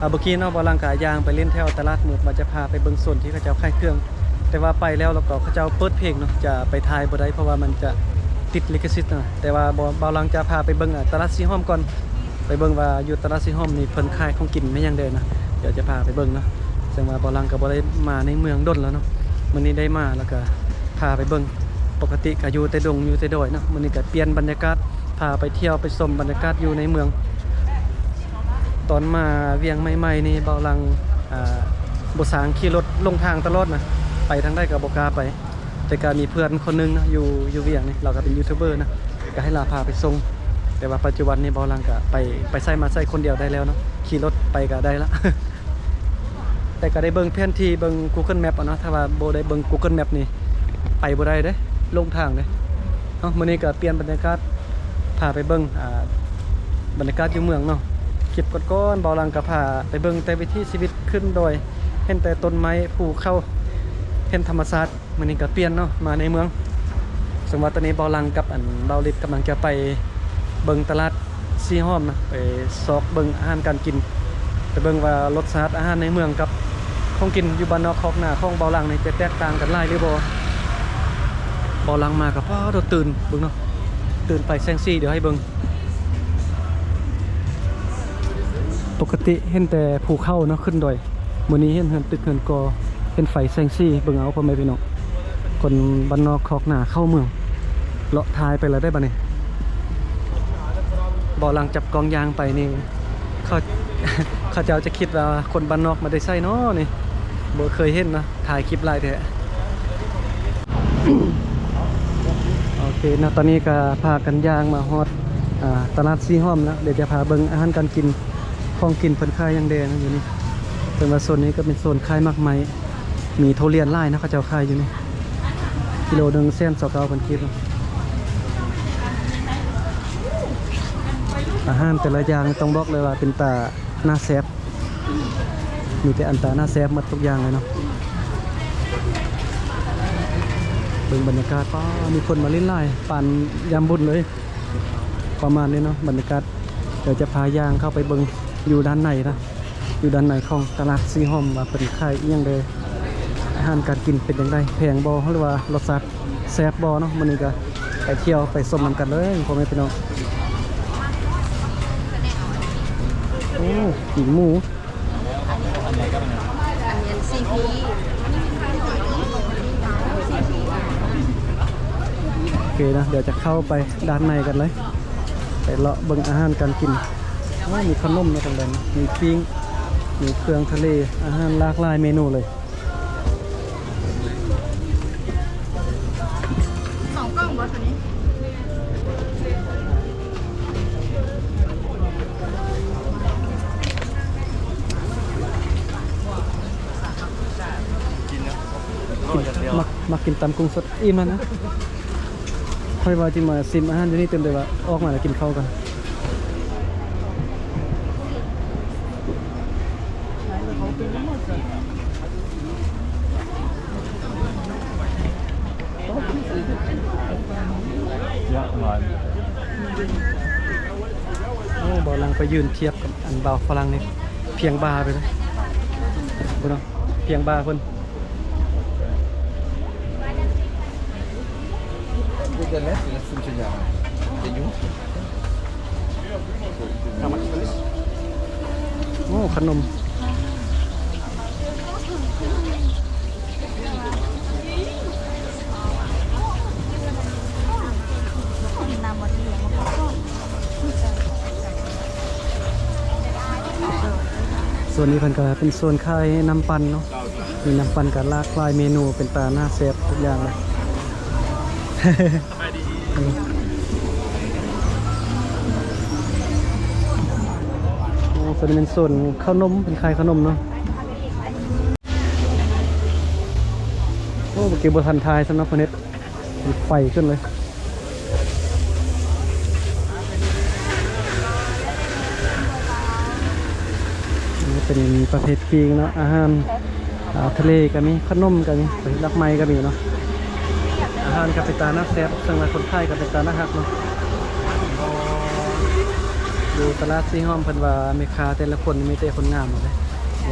ອ່າ ເມື່ອກີ້ເນາະ ບ່າວຫຼັງກະຍ່າງໄປຫຼິ້ນແຖວຕະຫຼາດມືດ ວ່າຈະພາໄປເບິ່ງໂຊນທີ່ເຂົາເຈົ້າຂາຍເຄື່ອງ ແຕ່ວ່າໄປແລ້ວ ແລ້ວກໍເຂົາເຈົ້າເປີດເພງເນາະ ຈະໄປຖ່າຍບໍ່ໄດ້ ເພາະວ່າມັນຈະຕິດລິຂະສິດເນາະ. ແຕ່ວ່າ ບ່າວ ບ່າວຫຼັງຈະພາໄປເບິ່ງ ອ່າ ຕະຫຼາດສີຫອມກ່ອນ ໄປເບິ່ງວ່າຢູ່ຕະຫຼາດສີຫອມນີ້ເພິ່ນຂາຍຂອງກິນແມ່ນຫຍັງແດ່ນະ ດຽວຈະພາໄປເບິ່ງເນາະ. ເຊິ່ງວ່າບ່າວຫຼັງກໍບໍ່ໄດ້ມາໃນເມືອງດົນແລ້ວເນາະ ມື້ນີ້ໄດ້ມາ ແລ້ວກໍພາໄປເບິ່ງ. ປົກກະຕິກໍຢູ່ແຕ່ດົງ ຢູ່ແຕ່ດອຍເນາະ ມື້ນີ້ກໍປ່ຽນບັນຍາກາດ ພາໄປທ່ຽວໄປຊົມບັນຍາກາດຢູ່ໃນເມືອງ. ຕອນມາວຽງໃໝ່ໆນີ້ ບ່າວຫຼັງ ອ່າ ບໍ່ຊ່າງ ຂີ່ລົດຫຼົງທາງຕະຫຼອດນະ ໄປທາງໃດກໍບໍ່ກ້າໄປ. ແຕ່ກໍມີເພື່ອນຄົນໜຶ່ງນະ ຢູ່ ຢູ່ວຽງນີ້ ລາວກໍເປັນຢູທູບເບີນະ ກໍໃຫ້ລາວພາໄປສົ່ງ. ແຕ່ວ່າປັດຈຸບັນນີ້ ບ່າວຫຼັງກໍໄປ ໄປໃສມາໃສຄົນດຽວໄດ້ແລ້ວເນາະ ຂີ່ລົດໄປກໍໄດ້ລະ. ແຕ່ກໍໄດ້ເບິ່ງແຜນທີ່ ເບິ່ງກູເກີນແມັບເອົາເນາະ ຖ້າວ່າບໍ່ໄດ້ເບິ່ງກູເກີນແມັບນີ້ ໄປບໍ່ໄດ້ເດ້ ຫຼົງທາງເດ້. ເອົ້າ ມື້ນີ້ກໍປ່ຽນບັນຍາກາດ ພາໄປເບິ່ງ ອ່າ ບັນຍາກາດຢູ່ເມືອງເນາະ. ຄລິບກ່ອນໆ ບ່າວຫຼັງກໍພາໄປເບິ່ງແຕ່ວິຖີຊີວິດຂຶ້ນດອຍ ເຫັນແຕ່ຕົ້ນໄມ້ ພູເຂົາ ເຫັນທຳມະຊາດ. ມື້ນີ້ກໍປ່ຽນເນາະ ມາໃນເມືອງ. ເຊິ່ງວ່າຕອນນີ້ບ່າວຫຼັງກັບ ອັນ ບ່າວລິດກຳລັງຈະໄປເບິ່ງຕະຫຼາດສີຫອມນະ ໄປຊອກເບິ່ງອາຫານການກິນ ໄປເບິ່ງວ່າລົດຊາດອາຫານໃນເມືອງກັບຂອງກິນຢູ່ບ້ານນອກຄອກນາຂອງບ່າວຫຼັງນີ້ ຈະແຕກຕ່າງກັນຫຼາຍຫຼືບໍ່. ບ່າວຫຼັງມາກໍ ປ້າດ ຕື່ນ ເບິ່ງເນາະ ຕື່ນໄຟແສງສີ ດຽວໃຫ້ເບິ່ງ. ປົກກະຕິເຫັນແຕ່ພູເຂົາເນາະ ຂຶ້ນດອຍ. ມື້ນີ້ເຫັນເຮືອນຕຶກເຮືອນກໍ ເຫັນໄຟແສງສີ. ເບິ່ງເອົາ ພໍ່ແມ່ພີ່ນ້ອງ ຄົນບ້ານນອກຄອກນາເຂົ້າເມືອງ ເລາະຖ່າຍໄປແລ້ວເດ້ບັດນີ້. ບ່າວຫຼັງຈັບກ້ອງຍ່າງໄປນີ້ ເຂົາ ເຂົາເຈົ້າຈະຄິດວ່າຄົນບ້ານນອກມາແຕ່ໃສເນາະນີ້ ບໍ່ເຄີຍເຫັນເນາະ ຖ່າຍຄລິບຫຼາຍແທ້. ໂອເຄເນາະ ຕອນນີ້ກໍພາກັນຍ່າງມາຮອດ ອ່າ ຕະຫຼາດສີຫອມແລ້ວ ດຽວຈະພາເບິ່ງອາຫານການກິນ ຂອງກິນເພິ່ນຂາຍຫຍັງແດ່ເນາະຢູ່ນີ້. ເພິ່ນວ່າໂຊນນີ້ກໍເປັນໂຊນຂາຍໝາກໄມ້ ມີທຸລຽນຫຼາຍເນາະ ເຂົາເຈົ້າຂາຍຢູ່ນີ້ ກິໂລໜຶ່ງແສນຊາວເກົ້າພັນກີບ. ອາຫານແຕ່ລະຢ່າງຕ້ອງບອກເລີຍວ່າເປັນຕາໜ້າແຊບ ມີແຕ່ອັນຕາໜ້າແຊບໝົດທຸກຢ່າງເລີຍເນາະ. ເບິ່ງບັນຍາກາດ ປ້າ ມີຄົນມາຫຼິ້ນຫຼາຍ ປານຍາມບຸນເລີຍ ປະມານນີ້ເນາະ ບັນຍາກາດ. ດຽວຈະພາຍ່າງເຂົ້າໄປເບິ່ງຢູ່ດ້ານໃນນະ ຢູ່ດ້ານໃນຂອງຕະຫຼາດສີຫອມ ວ່າເພິ່ນຂາຍອີ່ຫຍັງແດ່ ອາຫານການກິນເປັນຈັ່ງໃດ ແພງບໍ່ ຫຼືວ່າລົດຊາດ ແຊບບໍ່ເນາະ. ມື້ນີ້ກໍໄປທ່ຽວໄປຊົມນຳກັນເລີຍ ພໍ່ແມ່ພີ່ນ້ອງ. ໂອ້ ປີກໝູ ອັນນີ້ສີ່ພີ ໂອເຄນະ ດຽວຈະເຂົ້າໄປດ້ານໃນກັນເລີຍ ໄປເລາະເບິ່ງອາຫານການກິນ. ໂອ້ ມີຂະໜົມເນາະ ທາງດ້ານນີ້ ມີປີ້ງ ມີເຄື່ອງທະເລ ອາຫານຫຼາກຫຼາຍເມນູເລີຍ. ສອງກ່ອງບໍ່ ໂຕນີ້? ກິນ ມັກ ມັກກິນຕຳກຸ້ງສົດ. ອີ່ມແລ້ວນະ ຂ້ອຍວ່າຊິມາຊິມອາຫານຢູ່ນີ້ຕື່ມ ແຕ່ວ່າອອກມາແລ້ວກິນເຂົ້າກ່ອນ. ໂອ້ ບ່າວຫຼັງໄປຢືນທຽບກັບອັນບ່າວຝຣັ່ງນີ້ ພຽງບ່າໄປເລີຍ ພຸ້ນເນາະ ພຽງບ່າເພິ່ນ. How much is this? ໂອ້ ຂະໜົມ. ສ່ວນນີ້ເພິ່ນກໍເປັນສ່ວນຂາຍນ້ຳປັ່ນເນາະ ມີນ້ຳປັ່ນກໍຫຼາກຫຼາຍເມນູ ເປັນຕາໜ້າແຊບທຸກຢ່າງເລີຍ. ໂອ້ ໂຊນນີ້ແມ່ນໂຊນເຂົ້າໜົມ ເປັນຂາຍເຂົ້າໜົມເນາະ. ໂອ້ ເມື່ອກີ້ບໍ່ທັນຖ່າຍຊ້ຳເນາະ ເພິ່ນເຮັດໄຟຂຶ້ນເລີຍ. ນີ້ເປັນປະເພດປີ້ງເນາະ ອາຫານ ອ່າ ທະເລກໍມີ ຂະໜົມກໍມີ ດອກໄມ້ກໍມີເນາະ. ອາຫານກໍເປັນຕາໜ້າແຊບ ເຊິ່ງວ່າຄົນຂາຍກໍເປັນຕາໜ້າຮັກເນາະ. ຢູ່ຕະຫຼາດສີຫ້ອມ ເພິ່ນວ່າແມ່ຄ້າແຕ່ລະຄົນມີແຕ່ຄົນງາມໝົດເດ້.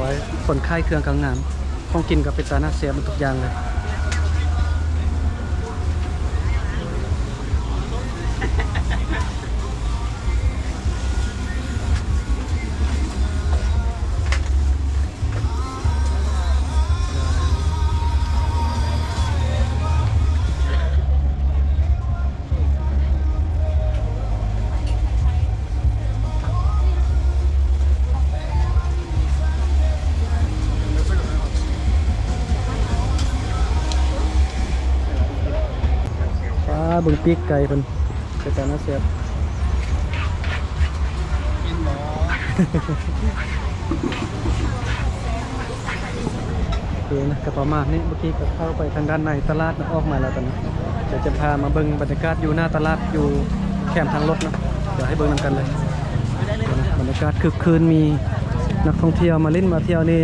ວ່າຄົນຂາຍເຄື່ອງກໍງາມ, ຂອງກິນກໍເປັນຕາໜ້າແຊບໝົດທຸກຢ່າງເລີຍ. ປ້າ ເບິ່ງປີກໄກ່ເພິ່ນ ເປັນຕາໜ້າແຊບ. ໂອເຄນະ ກໍປະມານນີ້. ເມື່ອກີ້ກໍເຂົ້າໄປທາງດ້ານໃນຕະຫຼາດນະ ອອກມາແລ້ວຕອນນີ້. ດຽວຈະພາມາເບິ່ງບັນຍາກາດຢູ່ໜ້າຕະຫຼາດ ຢູ່ແຄມທາງລົດເນາະ. ດຽວໃຫ້ເບິ່ງນຳກັນເລີຍ. ບັນຍາກາດຄຶກຄື້ນ ມີນັກທ່ອງທ່ຽວມາຫຼິ້ນມາທ່ຽວນີ້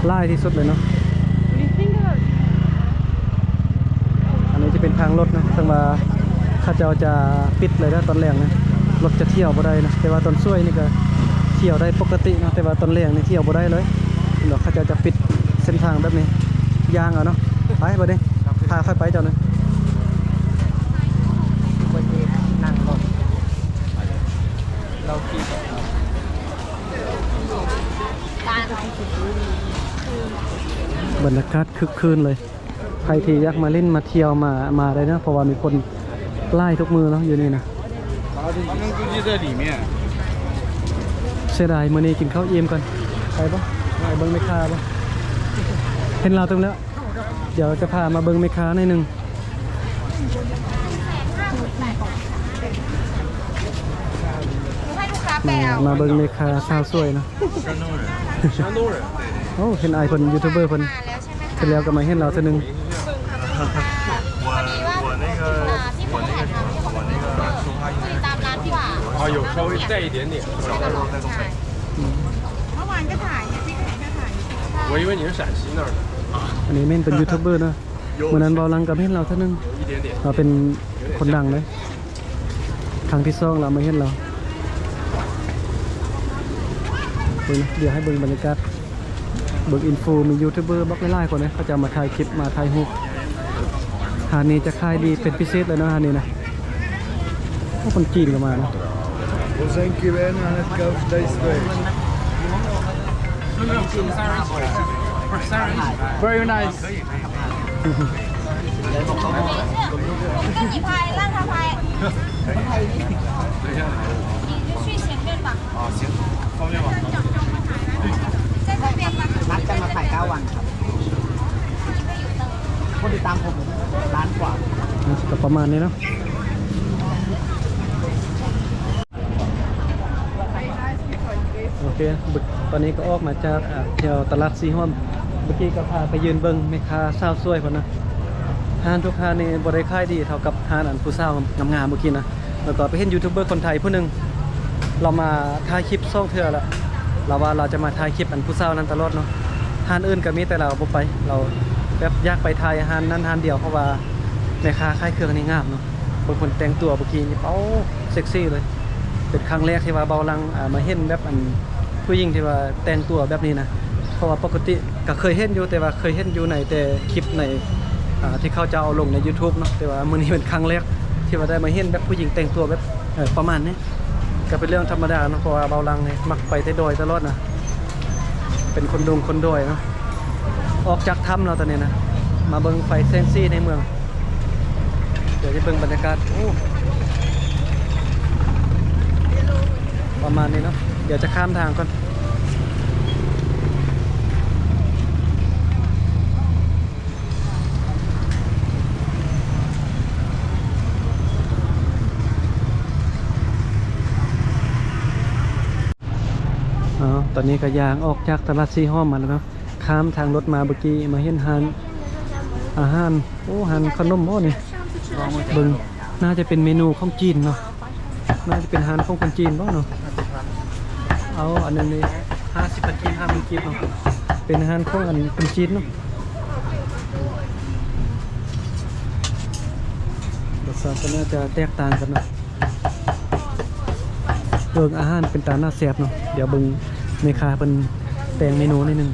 ຫຼາຍທີ່ສຸດເລີຍເນາະ. ອັນນີ້ຈະເປັນທາງລົດເນາະ, ເຊິ່ງວ່າເຂົາເຈົ້າຈະປິດເລີຍເດີຕອນແລງນະ, ລົດຈະທ່ຽວບໍ່ໄດ້ນະ. ແຕ່ວ່າຕອນສວຍນີ້ກໍທ່ຽວໄດ້ປົກກະຕິເນາະ, ແຕ່ວ່າຕອນແລງນີ້ທ່ຽວບໍ່ໄດ້ເລີຍ. ດຽວເຂົາເຈົ້າຈະປິດເສັ້ນທາງແບບນີ້ ຍ່າງເອົາເນາະ. ໄປບັດນີ້ ພາຂ້ອຍໄປເຈົ້ານະ. ບັນຍາກາດຄຶກຄື້ນເລີຍ. ໃຜທີ່ຢາກມາຫຼິ້ນມາທ່ຽວ ມາ ມາໄດ້ເນາະ, ເພາະວ່າມີຄົນຫຼາຍທຸກມື້ເນາະ ຢູ່ນີ້ນະ. ເສຍດາຍ ມື້ນີ້ກິນເຂົ້າອີ່ມກ່ອນ. ໄປບໍ່? ໄປເບິ່ງແມ່ຄ້າບໍ່? ເຫັນລາວຕື່ມແລ້ວ. ດຽວຈະພາມາເບິ່ງແມ່ຄ້າໜ້ອຍໜຶ່ງ. ມາເບິ່ງແມ່ຄ້າສາວສວຍເນາະ. ໂອ້ ເຫັນອ້າຍເພິ່ນ ຢູທູບເບີເພິ່ນ ເພິ່ນແລ້ວກໍມາເຫັນລາວເທື່ອໜຶ່ງ. ອັນນີ້ແມ່ນເປັນຢູທູບເບີເນາະ. ມື້ນັ້ນເບົາຫຼັງກໍມາເຫັນລາວເທື່ອໜຶ່ງ, ລາວເປັນຄົນດັງເດ້. ຄັ້ງທີສອງລາວມາເຫັນລາວ. ເບິ່ງນະ, ດຽວໃຫ້ເບິ່ງບັນຍາກາດ, ເບິ່ງອິນຟູ ມີຢູທູບເບີບັກຫຼາຍໆຄົນເດ້, ເຂົາເຈົ້າມາຖ່າຍຄລິບ ມາຖ່າຍຮູບ. ຮ້ານນີ້ຈະຂາຍດີເປັນພິເສດເລີຍເນາະ, ຮ້ານນີ້ນະ. ໂອ້ ຄົນຈີນກໍມາເນາະ. Very nice. นัดกันมาถ่ายเก้าวันครับ คนติดตามผมล้านกว่า ก็ประมาณนี้เนาะ. ໂອເຄ ຕອນນີ້ກໍອອກມາຈາກ ອ່າ ແຖວຕະຫຼາດສີ່ຮ່ວມ. ເມື່ອກີ້ກໍພາໄປຢືນເບິ່ງແມ່ຄ້າສາວສວຍພຸ້ນນະ. ຮ້ານທຸກຮ້ານນີ້ບໍ່ໄດ້ຂາຍດີເທົ່າກັບຮ້ານອັນຜູ້ສາວງາມໆເມື່ອກີ້ນະ. ແລ້ວກໍໄປເຫັນຢູທູບເບີຄົນໄທຜູ້ໜຶ່ງ ລາວມາຖ່າຍຄລິບສອງເທື່ອແລ້ວ. ລາວວ່າລາວຈະມາຖ່າຍຄລິບອັນຜູ້ສາວນັ້ນຕະຫຼອດເນາະ. ຮ້ານອື່ນກໍມີ ແຕ່ລາວບໍ່ໄປ. ລາວແບບຢາກໄປຖ່າຍຮ້ານນັ້ນຮ້ານດຽວ ເພາະວ່າແມ່ຄ້າຂາຍເຄື່ອງນີ້ງາມເນາະ. ເບິ່ງເພິ່ນແຕ່ງຕົວເມື່ອກີ້ນີ້ ໂອ້ ເຊັກຊີເລີຍ. ເປັນຄັ້ງແລກທີ່ວ່າເບົາຫຼັງ ອ່າ ມາເຫັນແບບອັນຜູ້ຍິງທີ່ວ່າແຕ່ງຕົວແບບນີ້ນະ. ເພາະວ່າປົກກະຕິກໍເຄີຍເຫັນຢູ່ ແຕ່ວ່າເຄີຍເຫັນຢູ່ໃນແຕ່ຄລິບໃນ ອ່າ ທີ່ເຂົາເຈົ້າເອົາລົງໃນຢູທູບເນາະ. ແຕ່ວ່າມື້ນີ້ເປັນຄັ້ງແລກທີ່ວ່າໄດ້ມາເຫັນແບບຜູ້ຍິງແຕ່ງຕົວແບບ ເອີ ປະມານນີ້. ກໍເປັນເລື່ອງທຳມະດາເນາະ ເພາະວ່າເບົາຫຼັງນີ້ມັກໄປແຕ່ດອຍຕະຫຼອດນະ. ເປັນຄົນດົງຄົນດອຍເນາະ. ອອກຈາກຖ້ຳແລ້ວຕອນນີ້ນະ, ມາເບິ່ງໄຟແສງສີໃນເມືອງ. ດຽວຈະເບິ່ງບັນຍາກາດ. ໂອ້ ປະມານນີ້ເນາະ. ດຽວຈະຂ້າມທາງກ່ອນ. ເອົາ ຕອນນີ້ກໍຍ່າງອອກຈາກຕະຫຼາດສີ່ຮ່ອມມາແລ້ວເນາະ. ຂ້າມທາງລົດມາເມື່ອກີ້ ມາເຫັນຮ້ານອາຫານ. ໂອ້ ຮ້ານຂະໜົມບໍນີ້? ເບິ່ງ ໜ້າຈະເປັນເມນູຂອງຈີນເນາະ. ໜ້າຈະເປັນຮ້ານຂອງຄົນຈີນບໍ່ເນາະ? ເອົາ ອັນນັ້ນນີ້ ຫ້າສິບພັນກີບ ຫ້າພັນກີບເນາະ. ເປັນຮ້ານຂອງອັນຄົນຈີນເນາະ. ລົດຊາດກໍໜ້າຈະແຕກຕ່າງກັນເນາະ. ເບິ່ງອາຫານເປັນຕາໜ້າແຊບເນາະ. ດຽວເບິ່ງແມ່ຄ້າເພິ່ນແຕ່ງເມນູໜ້ອຍໜຶ່ງ.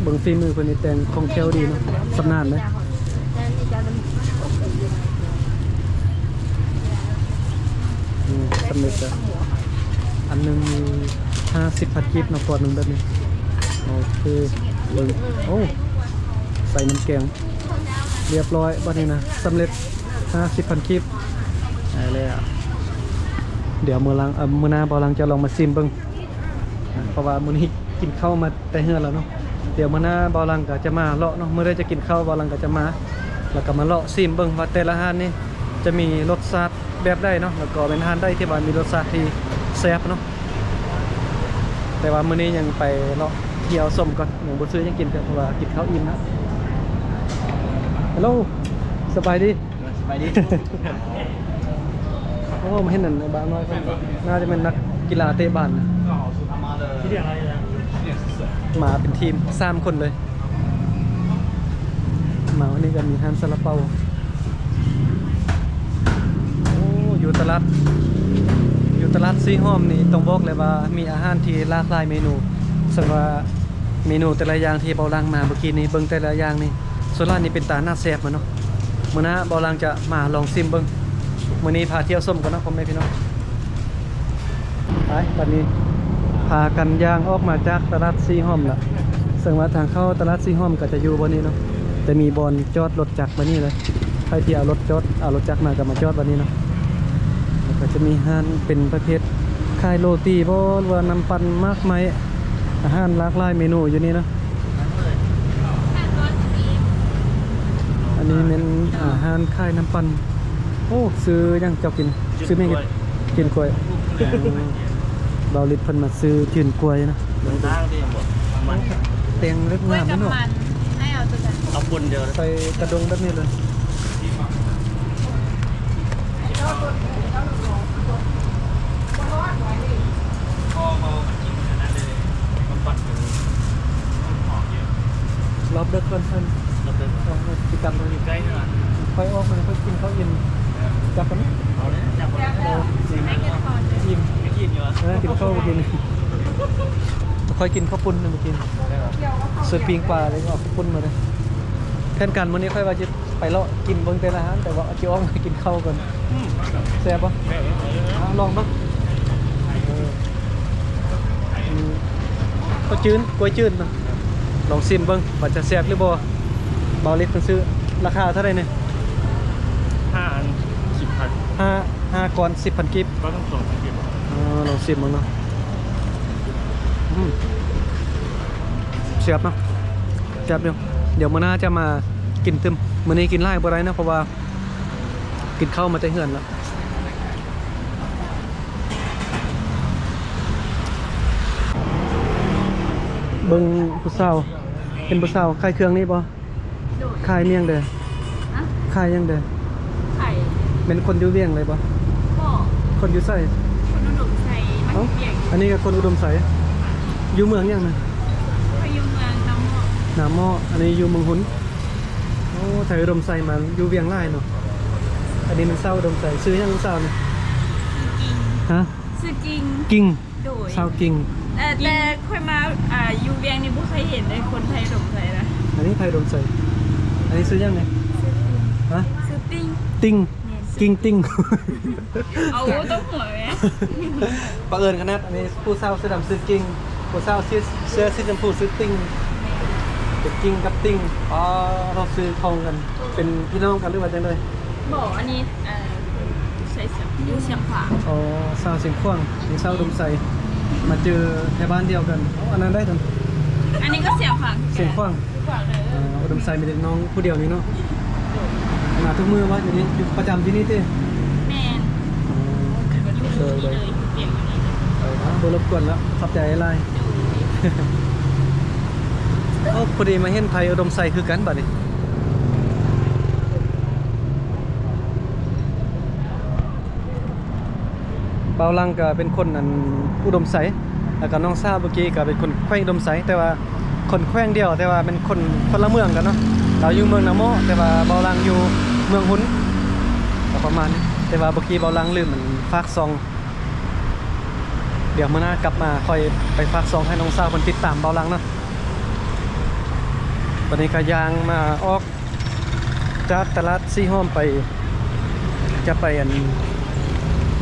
ເບິ່ງຝີມືເພິ່ນນີ້ແຕ່ງຄ່ອງແຄ້ວດີເນາະ, ຊຳນານເດ້. ອືມ ສຳເລັດແລ້ວ. ອັນໜຶ່ງມີຫ້າສິບພັນກີບເນາະ ປອດໜຶ່ງແບບນີ້. ໂອເຄ ເບິ່ງ ໂອ້ ໃສ່ນ້ຳແກງ ລຽບຮ້ອຍ. ບັດນີ້ນະ ສຳເລັດ ຫ້າສິບພັນກີບ ໄດ້ແລ້ວ. ດຽວມື້ຫຼັງ ເອີ ມື້ໜ້າບ່າວຫຼັງຈະລອງມາຊີມເບິ່ງ ເພາະວ່າມື້ນີ້ກິນເຂົ້າມາແຕ່ເຮືອນແລ້ວເນາະ. ດຽວມື້ໜ້າບ່າວຫຼັງກໍຈະມາເລາະເນາະ, ມື້ໃດຈະກິນເຂົ້າບ່າວຫຼັງກໍຈະມາ ແລ້ວກໍມາເລາະຊີມເບິ່ງວ່າແຕ່ລະຮ້ານນີ້ຈະມີລົດຊາດແບບໃດເນາະ, ແລ້ວກໍແມ່ນຮ້ານໃດທີ່ວ່າມີລົດຊາດທີ່ແຊບເນາະ. ແຕ່ວ່າມື້ນີ້ຍັງໄປເລາະທ່ຽວຊົມກ່ອນ, ຍັງບໍ່ຊື້ຫຍັງກິນເທື່ອ ເພາະວ່າກິນເຂົ້າອີ່ມແລ້ວ. ເຮລໂລ ສະບາຍດີ. ສະບາຍດີ. ໂອ້ ມາເຫັນນັ້ນ ບ່າວນ້ອຍເພິ່ນ ໜ້າຈະແມ່ນນັກກິລາເຕະບານນະ. ມາເປັນທີມສາມຄົນເລີຍ. ມາວັນນີ້ກໍມີຮ້ານຊາລາເປົາ. ໂອ້ ຢູ່ຕະຫຼາດ ຢູ່ຕະຫຼາດສີຫອມນີ້ ຕ້ອງບອກເລີຍວ່າມີອາຫານທີ່ຫຼາກຫຼາຍເມນູ. ເຊິ່ງວ່າເມນູແຕ່ລະຢ່າງທີ່ບ່າວຫຼັງມາເມື່ອກີ້ນີ້ ເບິ່ງແຕ່ລະຢ່າງນີ້ ສ່ວນຫຼາຍນີ້ເປັນຕາໜ້າແຊບມາເນາະ. ມື້ໜ້າບ່າວຫຼັງຈະມາລອງຊີມເບິ່ງ. ມື້ນີ້ພາທ່ຽວຊົມກ່ອນເນາະ ພໍ່ແມ່ພີ່ນ້ອງ. ໄປ ບັດນີ້ພາກັນຍ່າງອອກມາຈາກຕະຫຼາດສີຫອມລະ. ເຊິ່ງວ່າທາງເຂົ້າຕະຫຼາດສີຫອມກໍຈະຢູ່ບ່ອນນີ້ເນາະ, ຈະມີບ່ອນຈອດລົດຈັກບ່ອນນີ້ເລີຍ. ໃຜທີ່ເອົາລົດຈອດ ເອົາລົດຈັກມາກໍມາຈອດບ່ອນນີ້ເນາະ. ແລ້ວກໍຈະມີຮ້ານເປັນປະເພດຂາຍໂຣຕີບໍ ຫຼືວ່ານ້ຳປັ່ນໝາກໄມ້ ອາຫານຫຼາກຫຼາຍເມນູຢູ່ນີ້ເນາະ. ອັນນີ້ແມ່ນ ອາ ຮ້ານຂາຍນ້ຳປັ່ນ. ໂອ້ ຊື້ຫຍັງເຈົ້າກິນ? ຊື້ໝາກ ຈືນກ້ວຍ ຈືນກ້ວຍ. ອືມ ບ່າວລິດເພິ່ນມາຊື້ຈືນກ້ວຍນະ. ແຕງເລັບງາມເນາະ. ເອົາຄົນດຽວ ໃສ່ກະດົງແບບນີ້ເລີຍ. ລອບເດິກກ່ອນເພິ່ນ ລອບເດິກ ເອີ ຊິກັບມາຢູ່ໃກ້ຫັ້ນລະ. ຄ່ອຍອອກມາ ຄ່ອຍກິນເຂົ້າອີ່ມ. ຈັບກັນ ເອົາເລີຍ ຈັບກັນ ເອີ ອີ່ມ ອີ່ມຢູ່ ເອີ ກິນເຂົ້າກິນ ຄ່ອຍກິນເຂົ້າປຸ້ນມື້ກີ້ ຊື້ປີ້ງປາ ແລ້ວກໍເອົາເຂົ້າປຸ້ນມາເລີຍ. ແຜນການມື້ນີ້ຂ້ອຍວ່າຊິ ໄປເລາະກິນເບິ່ງແຕ່ລະຮ້ານ ແຕ່ວ່າຊິອອກມາກິນເຂົ້າກ່ອນ. ອືມ ແຊບບໍ່? ແຊບ ເອົາລອງເບິ່ງ. ເອີ ອືມ ເຂົ້າຈືນ ກ້ວຍຈືນເນາະ. ລອງຊີມເບິ່ງວ່າຈະແຊບຫຼືບໍ່. ບ່າວລິດເພິ່ນຊື້ ລາຄາເທົ່າໃດນີ້? ຫ້າອັນສິບພັນ. ຫ້າ ຫ້າກ້ອນສິບພັນກີບ. ກ້ອນສອງພັນກີບ. ເອີ ລອງຊີມເບິ່ງເນາະ. ອືມ ແຊບເນາະ ແຊບຢູ່. ດຽວມື້ໜ້າຈະມາກິນຕື່ມ. ມື້ນີ້ກິນຫຼາຍບໍ່ໄດ້ເນາະ ເພາະວ່າ ກິນເຂົ້າມາແຕ່ເຮືອນລະ. ເບິ່ງຜູ້ສາວ ເຫັນຜູ້ສາວຂາຍເຄື່ອງນີ້ບໍ່? ໂດຍ. ຂາຍຫຍັງເດີ? ຮະ? ຂາຍຫຍັງເດີ? ຂາຍ ແມ່ນຄົນຢູ່ວຽງເລີຍບໍ່? ບໍ່. ຄົນຢູ່ໃສ? ຄົນອຸດົມໄຊ. ເອົ້າ ມາວຽງ. ອັນນີ້ກໍຄົນອຸດົມໄຊ. ຢູ່ເມືອງຫຍັງນະ? ຂ້ອຍຢູ່ເມືອງນາໝໍ້. ນາໝໍ້. ອັນນີ້ຢູ່ເມືອງຮຸນ. ໂອ້ ໄທອຸດົມໄຊມາຢູ່ວຽງຫຼາຍເນາະ. ອັນນີ້ແມ່ນສາວອຸດົມໄຊ. ຊື່ຫຍັງສາວນີ້? ຊື່ກິງ. ຮະ? ຊື່ກິງ. ກິງ. ໂດຍ. ສາວກິງ. ເອີ ແຕ່ຂ້ອຍມາ ອ່າ ຢູ່ວຽງນີ້ບໍ່ເຄີຍເຫັນເດ້ ຄົນໄທອຸດົມໄຊນະ. ອັນນີ້ໄທອຸດົມໄຊ. ອັນນີ້ຊື່ຫຍັງນີ້? ຮະ? ຊື່ຕິງ. ຕິງ. ແມ່ນ. ກິງຕິງ. ເອົາຕົບຫົວແມ່. ບັງເອີນຂະໜາດ. ອັນນີ້ຜູ້ສາວເສື້ອດຳຊື່ກິງ, ຜູ້ສາວເສື້ອ ເສື້ອສີຊຳພູຊື່ຕິງ. ແມ່ນ. ເປັນກິງກັບຕິງ. ອໍ ເຮົາຊື່ຂ້ອງກັນ. ເປັນພີ່ນ້ອງກັນຫຼືວ່າຈັ່ງໃດ? ບໍ່ ອັນນີ້ ເອີ ໃສ່ສຽງ ຢູ່ຊຽງຂວາງ. ອໍ ສາວຊຽງຂວາງ ມີສາວອຸດົມໄຊ ມາເຈີແຖວບ້ານດຽວກັນ. ອໍ ອັນນັ້ນໄດ້ທັງ ອັນນີ້ກໍຊຽງຂວາງ. ຊຽງຂວາງ. ຊຽງຂວາງເດີ. ອ່າ ອຸດົມໄຊມີແຕ່ນ້ອງຜູ້ດຽວນີ້ເນາະ. ໂດຍ. ມາທຸກມື້ບໍ່? ຢູ່ນີ້ ຢູ່ປະຈຳທີ່ນີ້ຕິ? ແມ່ນ. ອໍ ຢູ່ທີ່ນີ້ເລີຍ ຢູ່ວຽງຢູ່ນີ້ເລີຍ. ເອີ ບໍ່ລົບກວນແລ້ວ ຂອບໃຈຫຼາຍ. ໂດຍ. ໂອ້ ພໍດີມາເຫັນໄທອຸດົມໄຊຄືກັນບັດນີ້. ບ່າວຫຼັງກໍເປັນຄົນ ອັນ ອຸດົມໄຊ ແລ້ວກໍນ້ອງສາວເມື່ອກີ້ກໍເປັນຄົນແຂວງອຸດົມໄຊ ແຕ່ວ່າຄົນແຂວງດຽວ ແຕ່ວ່າເປັນຄົນຄົນລະເມືອງກັນເນາະ. ລາວຢູ່ເມືອງນາໝໍ້ ແຕ່ວ່າບ່າວຫຼັງຢູ່ເມືອງຮຸນ ກໍປະມານນີ້. ແຕ່ວ່າເມື່ອກີ້ເບົາຫຼັງລືມອັນຝາກຊ່ອງ ດຽວມື້ໜ້າກັບມາຄ່ອຍໄປຝາກຊ່ອງໃຫ້ນ້ອງສາວເພິ່ນຕິດຕາມເບົາຫຼັງເນາະ. ຕອນນີ້ກໍຍ່າງມາອອກຈາກຕະຫຼາດສີຫອມໄປ ຈະໄປອັນ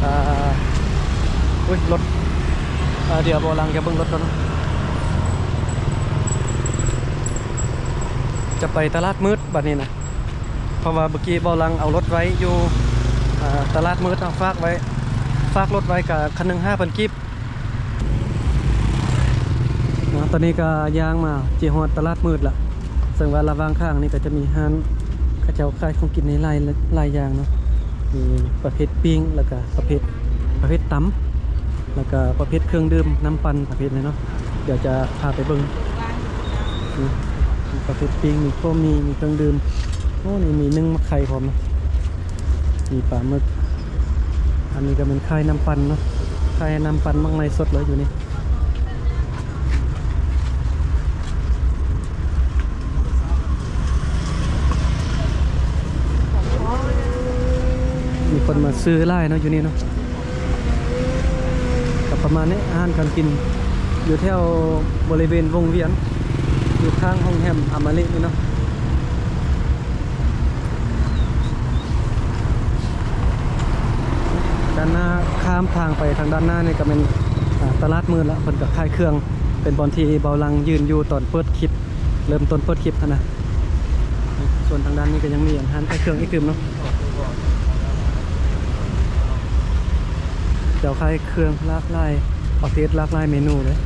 ອ່າ ອຸ້ຍ ລົດ ອ່າ ດຽວເບົາຫຼັງຈະເບິ່ງລົດກ່ອນເນາະ ຈະໄປຕະຫຼາດມືດບັດນີ້ນະ. ເພາະວ່າເມື່ອກີ້ເບົາຫຼັງເອົາລົດໄວ້ຢູ່ ອ່າ ຕະຫຼາດມືດເນາະ ຝາກໄວ້ ຝາກລົດໄວ້ກະຄັນໜຶ່ງຫ້າພັນກີບເນາະ. ຕອນນີ້ກະຍ່າງມາຊິຮອດຕະຫຼາດມືດລະ ເຊິ່ງວ່າລະຫວ່າງທາງນີ້ກະຈະມີຮ້ານເຂົາເຈົ້າຂາຍຂອງກິນໃນຫຼາຍ ຫຼາຍຢ່າງເນາະ ມີປະເພດປີ້ງ ແລ້ວກະປະເພດ ປະເພດຕຳ ແລ້ວກະປະເພດເຄື່ອງດື່ມ ນ້ຳປັ່ນ ປະເພດນີ້ເນາະ. ດຽວຈະພາໄປເບິ່ງ ນີ້ ມີປະເພດປີ້ງ ມີໂຄມີ ມີເຄື່ອງດື່ມ. ໂອ້ ນີ້ມີໜຶ້ງໝາກໄຂ່ພ້ອມນະ ມີປາໝຶກ. ອັນນີ້ກໍແມ່ນຂາຍນ້ຳປັ່ນເນາະ ຂາຍນ້ຳປັ່ນໝາກໄມ້ສົດເລີຍຢູ່ນີ້. ມີຄົນມາຊື້ຫຼາຍເນາະຢູ່ນີ້ເນາະ. ກໍປະມານນີ້ ອາຫານການກິນຢູ່ແຖວບໍລິເວນວົງວຽນ ຢູ່ຂ້າງໂຮງແຮມອາມາລິນີ້ເນາະ. ດ້ານໜ້າ ຂ້າມທາງໄປທາງດ້ານໜ້ານີ້ກໍແມ່ນ ອ່າ ຕະຫຼາດມືດລະ ເພິ່ນກໍຂາຍເຄື່ອງ ເປັນບ່ອນທີ່ເບົາຫຼັງຢືນຢູ່ຕອນເປີດຄລິບ ເລີ່ມຕົ້ນເປີດຄລິບຫັ້ນນະ. ສ່ວນທາງດ້ານນີ້ກໍຍັງມີຮ້ານຂາຍເຄື່ອງອີກຕື່ມເນາະ ເຈົ້າຂາຍເຄື່ອງຫຼາກຫຼາຍປະເພດ ຫຼາກຫຼາຍເມນູເລີຍ.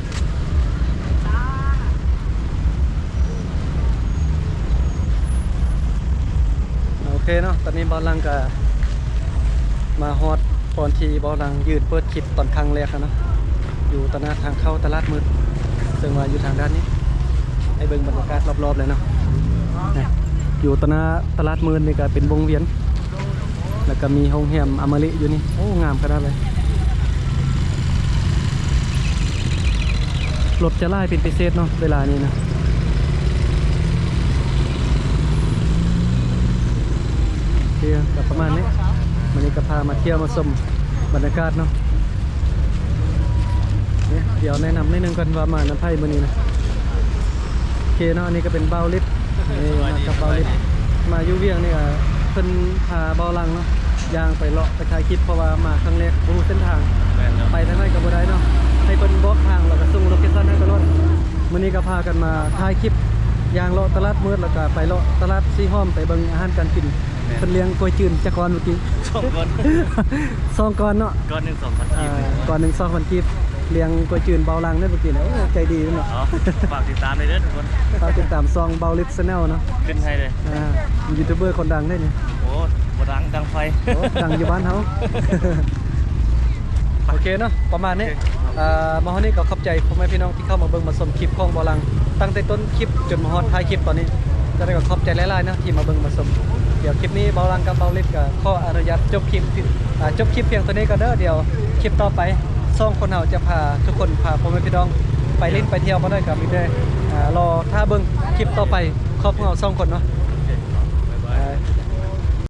ໂອເຄເນາະ ຕອນນີ້ເບົາຫຼັງກະມາຮອດບ່ອນທີ່ເບົາຫຼັງຢືນເປີດຄລິບຕອນຄັ້ງແລກແລ້ວເນາະ ຢູ່ຕະຫຼາດທາງເຂົ້າຕະຫຼາດມືດ ເຊິ່ງວ່າຢູ່ທາງດ້ານນີ້ ໃຫ້ເບິ່ງບັນຍາກາດລອບໆເລີຍເນາະ. ນີ້ ຢູ່ຕະໜ້າຕະຫຼາດມືດນີ້ກະເປັນວົງວຽນ ແລ້ວກໍມີໂຮງແຮມອາມາລິຢູ່ນີ້. ໂອ້ ງາມຂະໜາດເລີຍ ລົດຈະຫຼາຍເປັນພິເສດເນາະ ເວລານີ້ນະ. ໂອເຄ ກໍປະມານນີ້ ມື້ນີ້ກໍພາມາທ່ຽວມາຊົມບັນຍາກາດເນາະ. ນີ້ ດຽວແນະນຳໜ້ອຍໜຶ່ງກ່ອນວ່າມານຳໃຜມື້ນີ້ນະ. ໂອເຄເນາະ ອັນນີ້ກໍເປັນບ່າວລິດ ນີ້ ມາກັບບ່າວລິດ ສະບາຍດີ ສະບາຍດີ. ມາຢູ່ວຽງນີ້ກໍເພິ່ນພາເບົາຫຼັງເນາະ ຍ່າງໄປເລາະໄປຖ່າຍຄລິບ ເພາະວ່າມາຄັ້ງແລກບໍ່ຮູ້ເສັ້ນທາງ ແມ່ນເນາະ ໄປທາງໃດກໍບໍ່ໄດ້ເນາະ ໃຫ້ເພິ່ນບອກທາງ ແລ້ວກໍສົ່ງໂລເຄຊັນໃຫ້ຕະຫຼອດ. ມື້ນີ້ກໍພາກັນມາຖ່າຍຄລິບ ຍ່າງເລາະຕະຫຼາດມືດ ແລ້ວກໍໄປເລາະຕະຫຼາດສີຫອມ ໄປເບິ່ງອາຫານການກິນ. ແມ່ນ ເພິ່ນລ້ຽງກ້ວຍຈືນຈັກກ້ອນເມື່ອກີ້? ສອງກ້ອນ ສອງກ້ອນເນາະ ກ້ອນໜຶ່ງສອງພັນກີບ ອ່າ ກ້ອນໜຶ່ງສອງພັນກີບ ລ້ຽງກ້ວຍຈືນເບົາຫຼັງເດ້ເມື່ອກີ້ນະ. ໂອ້ ໃຈດີເນາະ. ເອົາ ຝາກຕິດຕາມໄດ້ເດີທຸກຄົນ ຝາກຕິດຕາມຊ່ອງບ່າວລິດແຊນແນວເນາະ ຂຶ້ນໃຫ້ເລີຍ ອ່າ ຢູທູບເບີຄົນດັງເດ້ນີ້. ໂອ້ ບໍ່ດັງ ດັງໄຟ ໂອ້ ດັງຢູ່ບ້ານເຮົາ. ໂອເຄເນາະ ປະມານນີ້ ໂອເຄ ອ່າ ມາຮອດນີ້ກໍຂອບໃຈພໍ່ແມ່ພີ່ນ້ອງທີ່ເຂົ້າມາເບິ່ງມາຊົມຄລິບຂອງເບົາຫຼັງ ຕັ້ງແຕ່ຕົ້ນຄລິບຈົນມາຮອດທ້າຍຄລິບຕອນນີ້. ຈັ່ງໃດກໍຂອບໃຈຫຼາຍໆເນາະ ທີ່ມາເບິ່ງມາຊົມ. ດຽວຄລິບນີ້ເບົາຫຼັງກັບບ່າວລິດກໍຂໍອະນຸຍາດຈົບຄລິບ ອ່າ ຈົບຄລິບພຽງເທົ່ານີ້ກ່ອນເດີ. ດຽວຄລິບຕໍ່ໄປ ສອງຄົນເຮົາຈະພາທຸກຄົນ ພາພໍ່ແມ່ພີ່ນ້ອງໄປຫຼິ້ນໄປທ່ຽວບ່ອນໃດ ກໍມີແຕ່ ອ່າ ລໍຖ້າເບິ່ງຄລິບຕໍ່ໄປຂອງເຮົາສອງຄົນເນາະ.